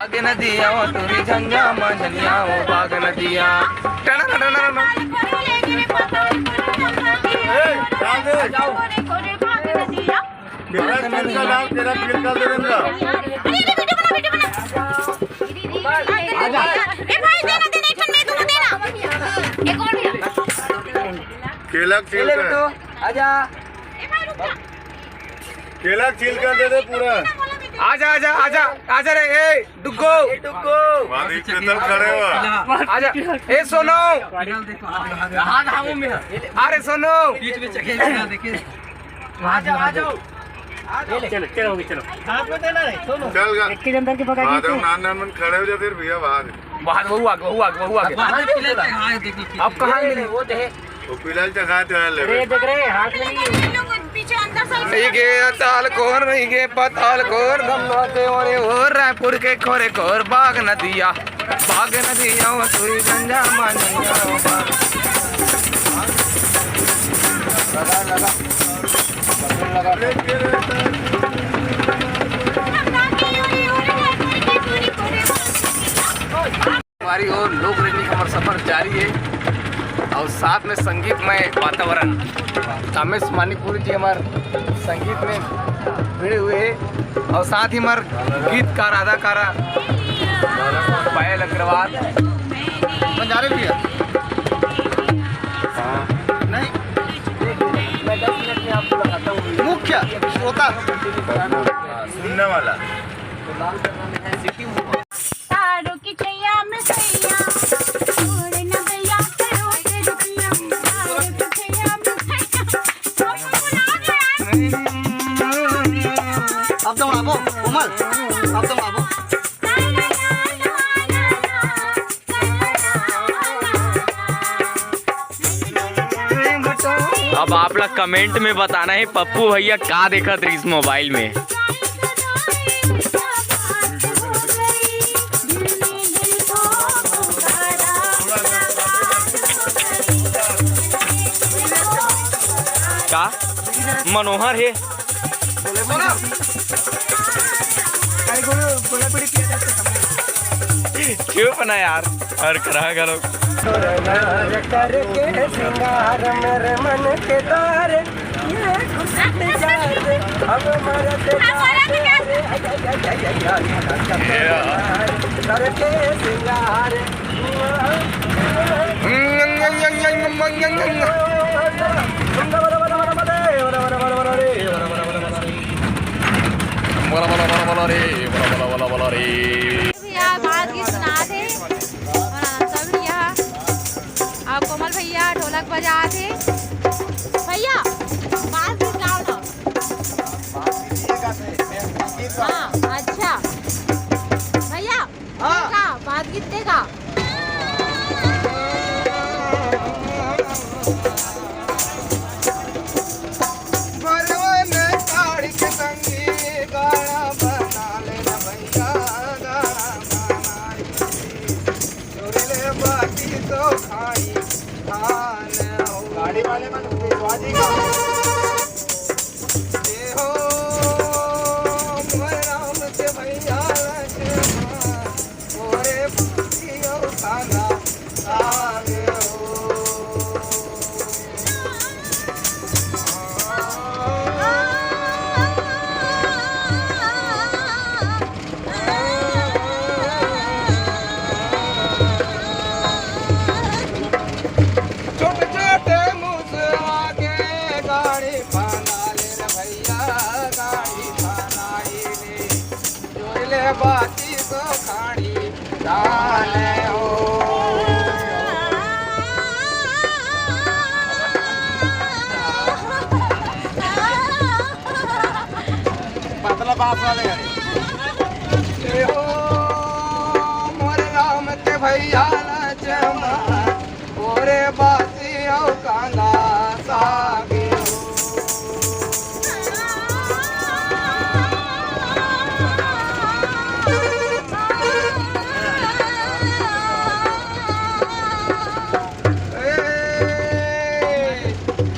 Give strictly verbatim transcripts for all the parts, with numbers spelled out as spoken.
बाग नदिया, टूरी झंझा, मंझनिया, ओ बाग नदिया। टना, टना, टना, टना। मेरा तिल का नाम, तेरा तिल का दे देना। अरे, अरे, वीडियो बना, वीडियो बना। आजा। ए भाई, देना, देना, एक ठन मैं दूंगा, देना। एक और भैया। केला के छिलका। आजा। केला के छिलका दे दे पूरा। आजा, आजा, आजा, आजा रे, ए, डुग्गो। ए, डुग्गो। वहाँ देख के तब खड़े हुआ। आजा, ए, सोनू। अरे, सोनू। बीच में चखेल लगा, देखिए। आ जाओ, आ जाओ। चलो, चलो, चलो। हाथ में देना रे, सोनू। चल गा। एक के अंदर के पकड़ के माधव नान नान मन खड़े हो जाते फिर भैया बाहर। बाहर वहू आ गया, वहू आ गया, वहू आ गया। बाहर में पिला के, हाँ, देखो, अब कहाँ मिली? वो दे। वो पिलाल चखा तो है, ले। अरे, देख रहे, हाथ में नहीं। पीछे अंदर side से। नहीं गए अताल कोर, नहीं गए पताल कोर, धमवा देवरे ओ रायपुर के खोरे कोर, बाग नदिया, बाग नदिया, ओ सुई गंजा मानिया। लगा, लगा। हमारी ओर लोक रंगीत हमार सफर जारी है और साथ में संगीतमय वातावरण। कामेश मानिकपुरी जी हमार संगीत में भिड़े हुए हैं और साथ ही हमार गीतकार, अदाकारा पायल अग्रवाल। बंजारे भी है? हाँ। नहीं? मैं दस मिनट में आपको बताता हूँ। मुख्य श्रोता। सुनने वाला। तारों की छैया में सैया, छोड़ न गया करोड़ रुपया। तारों की छैया में सैया, सब कुछ आ गया। अब तो बाबू, कोमल, अब तो बाबू। अब आप ला comment में बताना है पप्पू भैया का देखत रहिस mobile में। का मनोहर है? चुप ना यार, हर करा करो। करके श्रृंगार मेरे मन के द्वार, ये खुशी मिजाज अब मरते जाते। करके श्रृंगार। बोला, बोला, बोला, बोला रे, बोला, बोला, बोला, बोला रे। भैया बात गीत सुनात हे, और सब भैया, और कोमल भैया ढोलक बजात हे। भैया, बात गीत गाओ ना। हाँ, अच्छा। भैया, हाँ। देगा, बात गीत देगा। बरवन काढ़ के संगी गाना बना ले ना भैया, गाना बनाई। सुन ले बाकी तो खाई खान हो। गाड़ी वाले मन भिजवा दी का? ए हो, मोर राम के भैया लक्ष्मण। ओरे पतियो काला साग हो। छोटे छोटे मुसवा के गाड़ी बना ले रे भैया, गाड़ी बनाई ले। जोइले बाती तो खाड़ी डाले हो। पतला बांस वाले हैं। ए हो, मोर राम के भैया लक्ष्मण। ओरे बासी अउ कांदा साग हो। ए,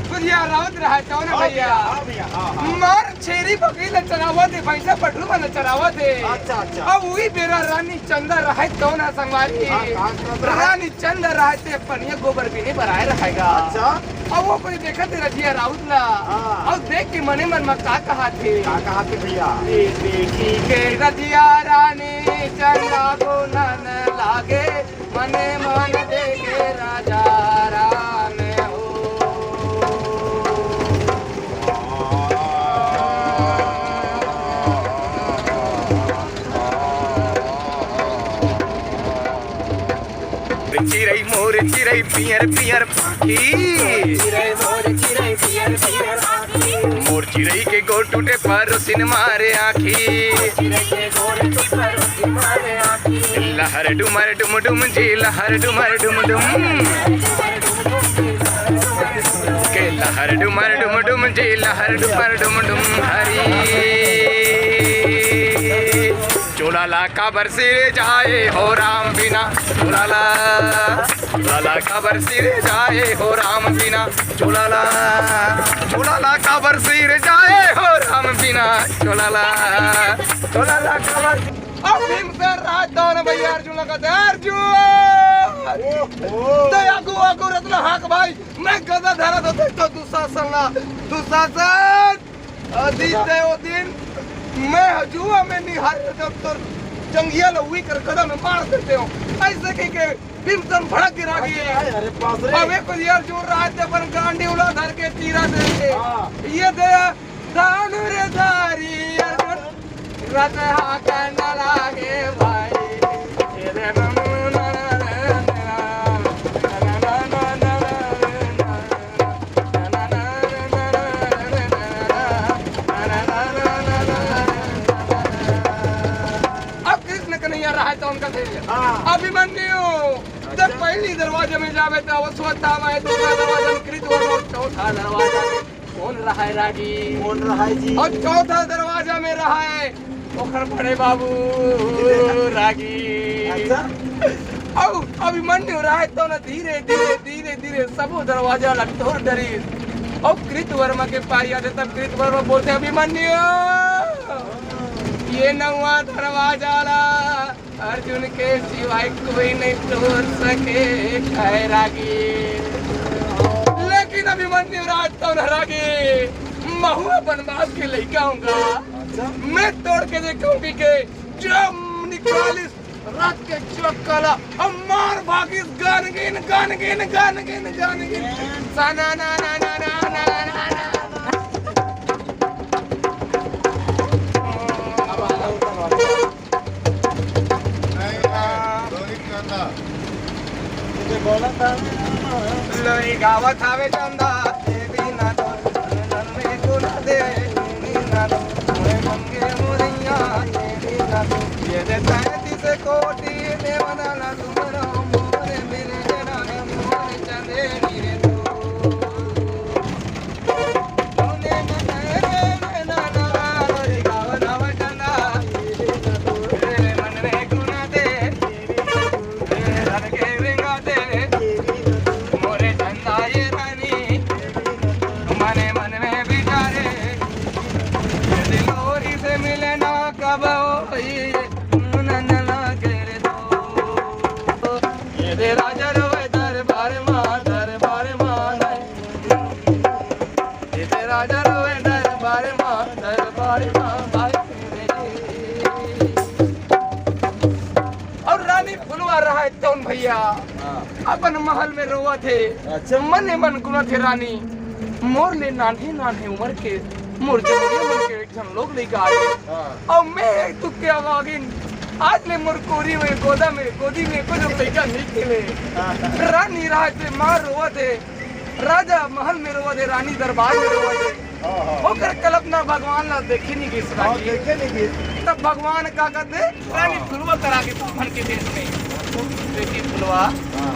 बुधिया राउत रहा कौन हाँ भैया? भैया, हाँ भैया, हाँ, हाँ। मार छेरी बकरी ल चरावत हे, भैंसा पठरू मन ल चरावत हे। अच्छा, अच्छा। अब उही बेरा रानी चंदा रहय तौन ह संगवारी। हाँ, कहाँ चंदा रहय? रानी चंदा रहय ते पनिया गोबर बिने बर आय रहय गा। अच्छा। अब ओ कोती देखत हे रजिया राउत ला। हाँ। अउ देख के मने मन म का कहत हे? का कहत हे भैया? ए देखी के रजिया रानी चंदा गुनन लागे, मने मन देखे राजा राम हो। चिरई मोर चिरई पियर पियर पाखी। चिरई मोर चिरई पियर पियर पाखी। मोर चिरई के गोड़ टूटे परोसिन मारे आँखी। चिरई के गोड़ टूटे परोसिन मारे आँखी। लहर डुमर डुम डुम जी लहर डुमर डुम डुम। के लहर डुमर डुम डुम जी लहर डुमर डुम डुम हरी। चोला ला काबर सिरे जाए हो राम बिना, चोला ला, चोला ला काबर सिरे जाए हो राम बिना, चोला ला, चोला ला काबर सिरे जाए हो राम बिना, चोला ला, चोला ला काबर। अब भीमसेन राज दौन भैया अर्जुन लगा दे, अर्जुन! ओहो। ते आगू, आगू रत्न हाक भाई, मैं गदा धरा दो, देख तो दुशासन ला, दुशासन! अदी ते ओ दिन मैं हजुआ में निहार कर जब तोर जंगिया ल उई कर गदा में मार देते हो। ऐसे कह के भीमसेन भड़क गिरा गए। अरे बाप रे। अब एक यार जोर रहा है अपन गांडी उला धर के तीरा दे। हाँ। ये दे दान रे धारी अर्जुन रथ हाकन लागे भाई। ये दे अब कृष्ण कन्हैया रहा है तो उनका दे। हाँ। अभिमन्यु, अच्छा। जब पहली दरवाजे में जावे तो वो सोता में, दूसरा दरवाजा में कृत और चौथा दरवाजा में कौन रहा है रागी? कौन रहा है जी? और चौथा दरवाजा में रहा है ओखर बड़े बाबू रागी। अच्छा। अउ अभिमन्यु रहा है तो ना धीरे धीरे धीरे धीरे सबो दरवाजा ला तोड़ डरिस। अउ कृतवर्मा के पारी आथे तब कृतवर्मा बोलथे, "अभिमन्यु, ये नवा दरवाजा ला अर्जुन के सिवाय कोई नहीं तोड़ सके, बैरागी।" लेकिन अभिमन्यु राज तो न रागी, महू बनवास के लइका हूँ गा। अच्छा। मैं तोड़ के देखूंगी के जब निकालिस रात के चौका ला, अब मार भागिस गान गिन, गान गिन, गान गिन, गान गिन। सा ना ना ना ना ना ना ना ना। नहीं, नहीं, दोरी की आता। लोरी गावत हावे चंदा, देवी ना तो, नन्हे गुना दे, देवी ना तो, मोरे गंगे मोरैया, देवी ना तो, ये दे तैंतीस कोटि देवता ला तुमरो, मोरे मेरे जना में मोरे चंदेरी रे तू। राजा रोए दरबार मा, दरबार मा। ए राजा रोए दरबार मा, दरबार मा भाई रे। अउ रानी फुलवा रहय तौन भैया, हाँ। अपन महल में रोवत हे। अच्छा। मने मन गुनत हे रानी, मोर ले नान्हे नान्हे उमर के मोर जमुनिया मन के एक झन लोग लइका आगे। हाँ। अउ मैं एक दुख के अभागिन, आज ले मोर कोरी में, गोदा में, गोदी में कुछ लइका नहीं खेले। हाँ। रानी राज में माँ रोवत हे। राजा महल में रोवत हे, रानी दरबार में रोवत हे। हाँ, हाँ। ओकर कल्पना भगवान ला देखे नहीं गिस हाँ, रानी। देखे नहीं गिस। तब भगवान का कहते, रानी हाँ। फुलवा करा के तू भन के देश में। बेटी फुलवा, हाँ।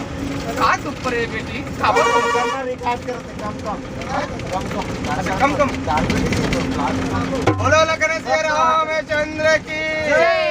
का दुख परे बेटी? काबर कम, कम, कम, कम। कम, कम। अच्छा, कम, कम। बोलो लखन सिया रामचंद्र की। जय।